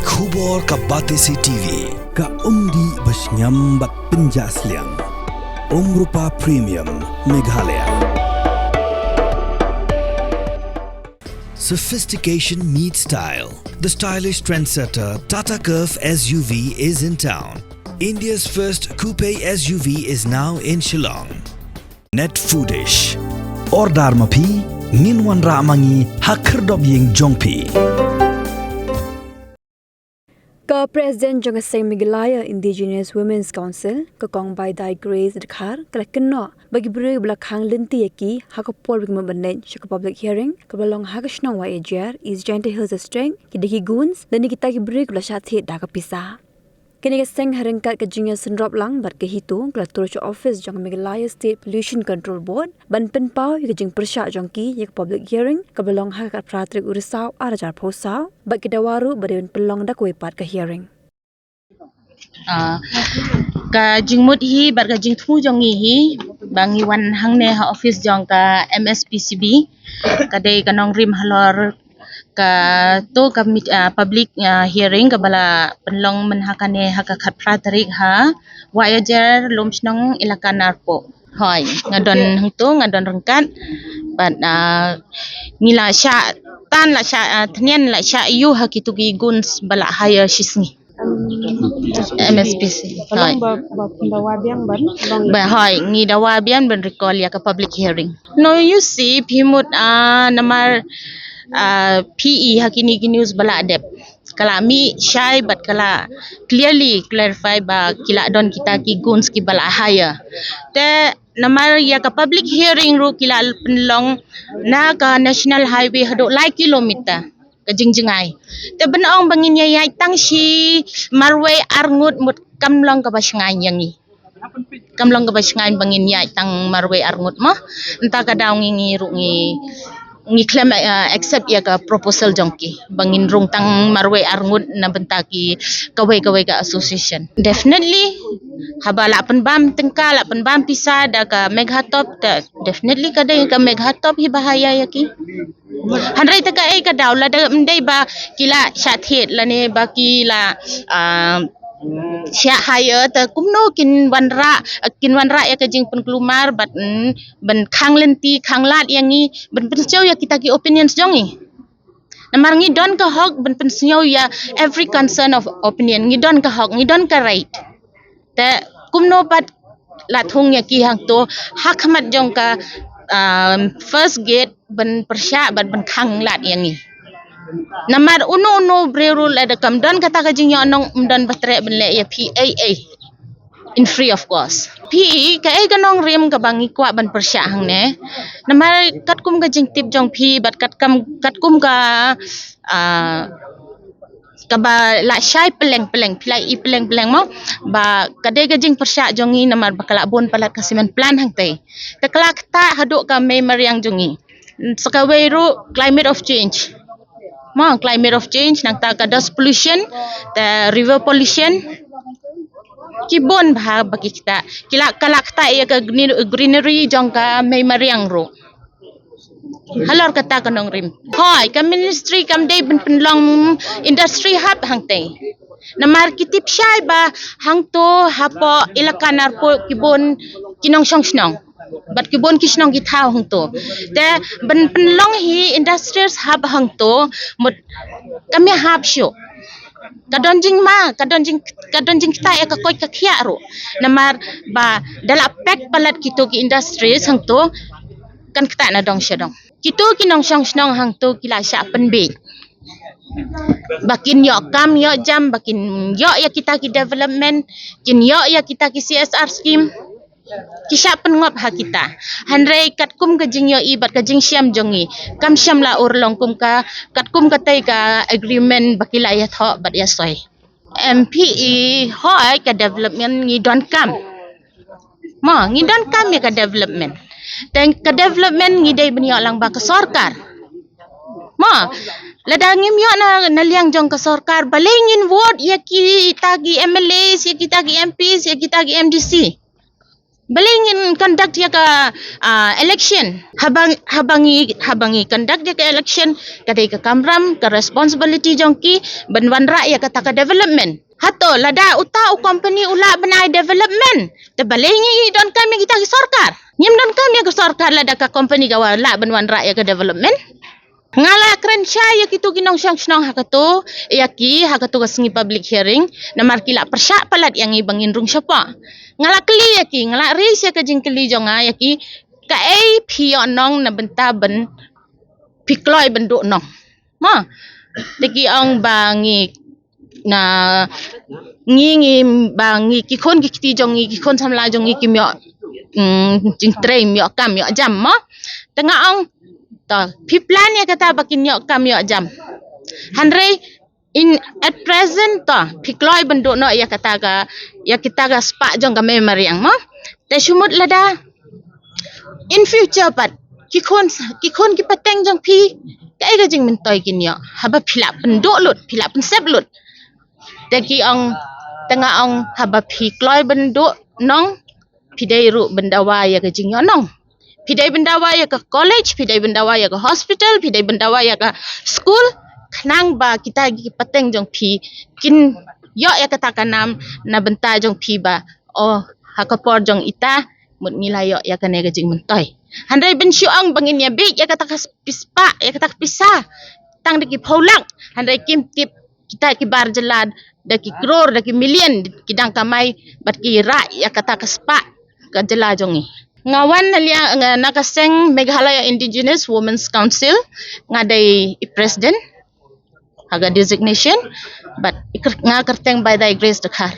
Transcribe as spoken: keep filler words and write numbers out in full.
Khubor ka Batesi T V, ka umdih ba shngiam bad pynjah sliang. Umrupa Premium, Meghalaya. Sophistication meets style. The stylish trendsetter Tata Curvv S U V is in town. India's first coupe S U V is now in Shillong. Net Foodish. Order ma phi, ngin wanrah ma ngi ha khyrdop ïing jong phi. Ka President jong ka seng Meghalaya Indigenous Women's Council, ka Kong Baidai Grace Dkhar, ka la kynnoh ba ki briew ba la khang lynti ïa ki ha ka por ba ki mut ban leit sha ka public hearing kaba la long ha ka shnong Wahiajer, East Jaintia Hills District, ki dei ki goons lane kita ki briew kiba la shah thied da ka pisa. Kane ka seng, ha ryngkat ka jingïasynrop lang bad ka HITO, ka la tur sha ophis jong ka Meghalaya State Pollution Control Board ban pynpaw ïa ka jingpyrshah jong ki ïa ka public hearing kaba la long ha ka khatphra tarik u Risaw arhajar arphew saw, bad ki dawa ruh ba dei ban pynlong da kawei pat ka hearing. Ah, ka jingmut hi bad ka jingthmu jong ngi hi ba ngi wan hangne ha ophis jong ka M S P C B, ka dei ka nongrim halor kato ka mit-, ah, public, ah, hearing kaba la pynlong mynha kane ha ka khatphra tarik ha Wahiajer, Lumshnong, Elaka Narpuh. Hooid, nga don hangto, nga don ryngkat. Bad, ah, ngi la shah tan, la shah, ah, thngan, la shah ïuh ha kito ki goons ba la hire shisngi. M S P C. Hooid. Ba, hooid, ngi dawa biang ban recall ïa ka public hearing. No, you see, phi mut, ah, namar, ah, phi i ha kine ki news ba la dep, ka la mih shai bad ka la clearly clarify ba ki la don kita ki goons kiba la hire. Te namar ïa ka public hearing ruh ki la pynlong na ka National Highway haduh lai kilometer ka jingjngai. Te ban ong ba ngin ïaid tang shi marwei arngut mut kam long kaba shngaiñ ïa ngi. Kam long kaba shngaiñ ba ngin ïaid tang marwei arngut mo. Mynta ka daw ngi, ngi ruh ngi, ngi khlem, eh, accept ïa ka proposal jong ki ba ngin rung tang marwei arngut na bynta ki kawei kawei ka association. Definitely, haba la pynbam tyngka, la pynbam pisa da ka Meghatop, te definitely ka dei ka Meghatop hi ba hire ïa ki. Hynrei te kaei ka daw, lada ym dei ba ki la shah thied lane ba ki la, ah, shah hire, te kumno kin wanrah, kin wanrah ïa ka jingpynkulmar bad, mm, ban khang lynti, khang lad ïa ngi, ban pynsngew ïa kita ki opinions jong ngi. Namar ngi don ka hok ban pynsngew ïa every concern of opinion, ngi don ka hok, ngi don ka right. Te kumno pat la thung ïa ki hangto ha khmat jong ka, um, first gate ban pyrshah bad ban khang lad ïa ngi. Namar uno uno briew ruh lada kam don kata ka jingïohnong, ym don ba treh ban leh ïa phi ei ei in free of cost. Phi i kaei ka nongrim kaba ngi kwah ban pyrshah hangne. Namar katkum ka jingtip jong phi bad katkam, katkum ka, ah, kaba la shai pylleng pylleng, phi la i pylleng pylleng mo, ba ka dei ka jingpyrshah jong ngi namar ba ka la bun palat ka cement plant hangtei. Te ka la ktah haduh ka mei mariang jong ngi. Sa kawei ruh climate of change. Mo, climate of change, nangta ka dust pollution, te river pollution. Ki bun bha ba ki ktah. Ki la, ka la ktah ïa ka green-, greenery jong ka mei mariang ruh. Halor kata ka nongrim. Hooid, ka ministry kam dei ban pynlong industry hub hangtei. Namar ki tip shai ba hangto hapoh Elaka Narpuh ki bun ki nongshong shnong. Bad ki bun ki shnong ki thaw hangto. Te ban pynlong hi industrial hub hangto mut kam ïahap shuh. Ka don jingma, ka don jing, ka don jingktah ïa ka koit ka khiah ruh. Namar ba da la pek palat kito ki industries hangto kan ktah na dong sha dong. Kito ki nongshong shnong hangto ki la shah pynbiej ba kin ïoh kam ïoh jam, ba kin ïoh ïa kita ki development, kin ïoh ïa kita ki C S R scheme. Ki shah pynngop ha kita. Hynrei katkum ka jingïohi bad ka jingshem jong ngi, kam shym la urlong kum ka, katkum katei ka agreement ba ki la ïathoh bad ïasoi. Em, phi i, hooid ka development ngi donkam. Mo, ngi donkam ïa ka development. Te ka development ngi dei ban ïoh lang ba ka sorkar. Mo, lada ngim ïoh na, na liang jong ka sorkar, balei ngin vote ïa kita ki M L As, ïa kita ki M Ps, ïa kita ki M D C. Balei ngin conduct ïa ka, ah, election? Haba, haba ngi, haba ngi conduct ïa ka election, ka dei ka kamram, ka responsibility jong ki ban wanrah ïa kata ka development. Hato lada uta u company u lah ban ai development, te balei ngi donkam ïa kita ki sorkar? Ngim donkam ïa ka sorkar lada ka company ka wa lah ban wanrah ïa ka development. Nga la kren shai ïa kitu ki nongshong shnong ha katu, ïa ki ha katu ka sngi public hearing, namar ki la pyrshah palat ïa ngi ba ngin rung shapoh. Nga la kylli ïa ki, nga la raise ïa ka jingkylli jong nga ïa ki, kaei phi ïoh nong na bynta ban phi kloi ban duh nong? Mo, te ki ong ba ngi na ngi ngi ba ngi ki khun ki kti jong ngi, ki khun samla jong ngi kim ïoh, mm, jingtrei, kim ïoh kam, kim ïoh jam mo. Te nga ong to, phi plan ïa kata ba kin ïoh kam ïoh jam? Hynrei in at present to phi kloi ban duh noh ïa kata ka, ïa kita ka spah jong ka mei mariang mo. Te shu mut lada in future pat ki khun, ki khun ki pateng jong phi, kaei ka jingmyntoi kin ïoh haba phi lah pynduh lut, phi lah pynsep lut? Te ki ong, te nga ong haba phi kloi ban duh nong, phi dei ruh ban dawa ïa ka jingïoh nong. Phi dei ban dawa ïa ka college, phi dei ban dawa ïa ka hospital, phi dei ban dawa ïa ka school, khnang ba kita ki pateng jong phi kin ïoh ïa kata ka nam na bynta jong phi ba, oh, ha ka por jong ita mut ngi la ïoh ïa kane ka jingmyntoi. Hynrei ban shu ong ba ngin ïa bieit ïa kata ka spah, ïa kata ka pisa tang da ki phew lak, hynrei kim tip kita ki bar jylla da ki crore, da ki million ki dang kamai bad ki rah ïa kata ka spah ka jylla jong ngi. Nga wan na liang, nga na ka seng Meghalaya Indigenous Women's Council, nga dei i president ha ka designation, bad i kyr-, nga kyrteng Baidai Grace Dkhar.